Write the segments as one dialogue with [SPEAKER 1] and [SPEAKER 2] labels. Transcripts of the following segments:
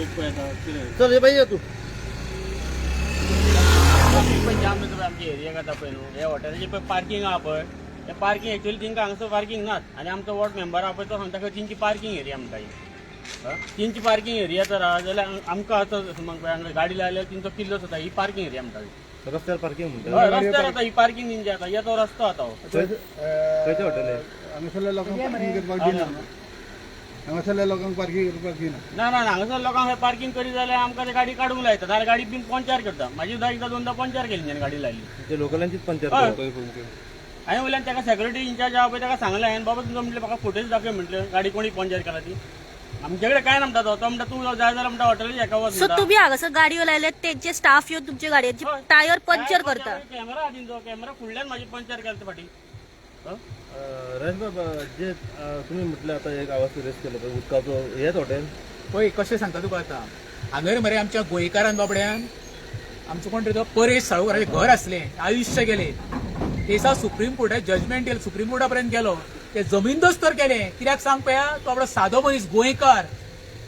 [SPEAKER 1] एक पळय आतां कितें
[SPEAKER 2] चल हे बाई तू.
[SPEAKER 1] ट्राफीक पळय जाम जाता पळय आमच्या एरियाक आतां पळय न्हू. हे हॉटेलाची पळय पार्कींग आहा पळय, ते पार्कींग एक्चुअली तेंकां हांगासर पार्कींग नात आनी आमचो वॉर्ड मेंबर आहा पळय तो सांगता खंय तेंची पार्कींग एरिया म्हणटा ही. तेंची पार्कींग एरिया तर आहा जाल्यार आमकां आतां समज पळय हांगा गाडी लायल्यार तेंचो किल्लो जाता. ही पार्कींग एरिया म्हणटा ही.
[SPEAKER 2] रस्त्यार पार्किंग म्हणटा.
[SPEAKER 1] हय, रस्त्यार आतां ही पार्कींग तेंची आतां हे तो रस्तो आतां हो.
[SPEAKER 2] खंयचें हॉटेल आहे?
[SPEAKER 3] हांगासरल्या लोकांक पार्किंग करपाक दिना. हांगासरल्या लोकांक पार्किंग करपाक दिना.
[SPEAKER 1] ना ना ना, हांगासर लोकांक खंय पार्किंग करी जाल्यार आमकां ते गाडी काडूंक लायता, नाल्यार गाडी बीन पंचर करता. म्हाजी सुद्दां एकदां दोनदां पंचर केली तेणें गाडी लायली.
[SPEAKER 2] ते लोकलांचीच पंचर.
[SPEAKER 1] हय. हांवें वयल्यान ताका सेक्युरिटी इन्चार्ज आहा पळय ताका सांगलें हांवें, बाबा तुमचो म्हटलें म्हाका फुटेज दाखय म्हटलें गाडी कोणी पंचर केला ती. आमचे कडेन काय ना म्हणटा तो. तो म्हणटा तूं जाय जाल्यार म्हणटा हॉटेलाची हेका वच
[SPEAKER 4] सो
[SPEAKER 1] म्हणटा.
[SPEAKER 4] तुम्ही हांगासर गाडयो लायल्यात, तेंचे स्टाफ येवन तुमच्या गाडयांची
[SPEAKER 1] हय.
[SPEAKER 4] टायर पंक्चर करता.
[SPEAKER 1] कॅमेरा आहा तेंचो, कॅमेरा फुडल्यान म्हाजी पंचर केला ते फाटीं. हं?
[SPEAKER 2] रमेश बाबा, जे तुम्ही म्हटलं आता एक आवाज रेस केलो पळय उदकाचो, हेच हॉटेल?
[SPEAKER 5] पळय कशें सांगता तुका आतां, हांगर मरे आमच्या गोंयकारान बाबड्यान आमचो कोण तरी तो परेश साळूकाराचें घर आसलें, आयुश्य गेलें. ते सुप्रीम कोर्टात जजमेंट येयलें, सुप्रीम कोर्टा पर्यंत गेलो, ते जमीनदोस्त तर केले. कित्याक सांग पळया, तो आपलो सादो मनीस गोंयकार,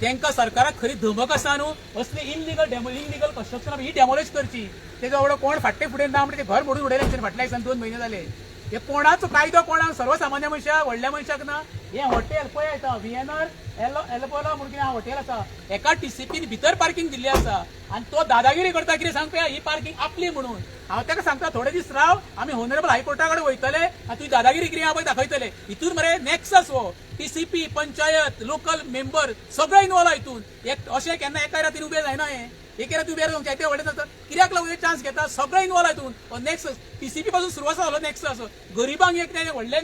[SPEAKER 5] तांकां सरकाराक खरी धमक आसा न्हू, असले इलिगल डेमो इलिगल कन्स्ट्रक्शन ही डेमोलिश करची. तेजो बाबडो कोण फाटले फुडें ना म्हणजे घर मोडून उडयलें तेंच्यानी फाटल्या दिसान, 2 म्हयने जाले. हे कोणाचो कायदो कोणाक, सर्वसामान्य मनशाक, व्हडल्या मनशाक ना. हे हॉटेल पळय आतां व्हीएनआर एल्बोला म्हणून कितें हॉटेल आसा, एका टीसीपीन भितर पार्किंग दिल्ली आसा आनी तो दादागिरी करता. कितें सांग पळया, ही पार्किंग आपली म्हणून. हांव ताका सांगता, थोडे दीस राव, आमी होनरेबल हायकोर्टा कडेन वयतले आनी तुजी दादागिरी कितें आहा पळय दाखयतले. हितून मरे नॅक्सस हो टीसीपी, पंचायत, लोकल मेंबर सगळे इनवॉल्व हितून. एक अशें केन्ना एका रातीन उबें जायना हें. एके राती उबें रावूंक ते व्हडलें जाता कित्याक लागून चान्स घेता. सगळे इनवॉल्व हितून. हो नॅक्सस टीसीपी पासून सुरवात जालो नॅक्सस. गरिबांक एक नाही, व्हडले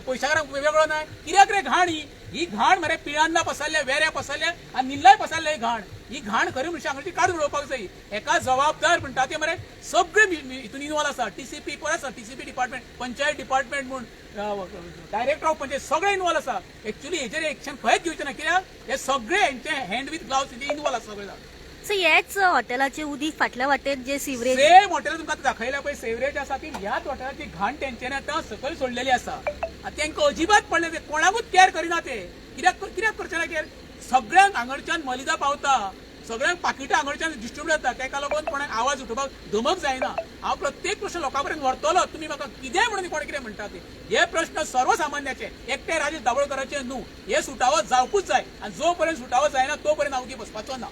[SPEAKER 5] पयशाकारांक वेगळो ना. कित्याक रे घाण ही? ही घाण मरे पिळांना पसरल्या, वेऱ्या पसरल्या आनी निल्लाय पसरल्या. ही घाण, ही घाण खरी म्हणशी हांगाची काडून उडोवपाक जाय. एका जबाबदार म्हणटा ते मरे सगळे हितून इनवॉल्व आसा. टीसीपी परत आसा, टीसीपी डिपार्टमेंट, पंचायत डिपार्टमेंट म्हूण, डायरेक्टर ऑफ पंचायत सगळे इनवॉल्व आसा. एक्च्युली हेजेर एक्शन खंयच घेवचें ना, कित्याक हे सगळे हेंचे हँड विथ ग्लावस इनवॉल्व आसा सगळे जाण.
[SPEAKER 4] सो हेच हॉटेलाचे उदीक फाटल्या वाटेन जे सिवरेज
[SPEAKER 5] सेम हॉटेल तुमकां आतां दाखयल्या पळय, सेवरेज आसा ती ह्याच हॉटेलाची घाण तेंच्यांनी आतां सकयल सोडलेली आसा आनी तांकां अजिबात पडले ते कोणाकूच कॅर करिना ते. कित्याक कित्याक करचे ना कॅर? सगळ्यांक हांगडच्यान मलिदा पावता, सगळ्यांक पाकिटां हांगडच्यान डिस्ट्रिब्यूट जाता. तेका लागून कोणाक आवाज उठोवपाक धमक जायना. हांव प्रत्येक प्रश्न लोकां पर्यंत व्हरतलो. तुमी म्हाका कितेंय म्हणून कोण कितें म्हणटा ते, हे प्रश्न सर्वसामान्याचे, एकटे राजेश दाबोळकराचे न्हू. हे सुटावो जावकूच जाय आनी जो पर्यंत सुटावो जायना तो पर्यंत हांव वगी बसपाचो ना.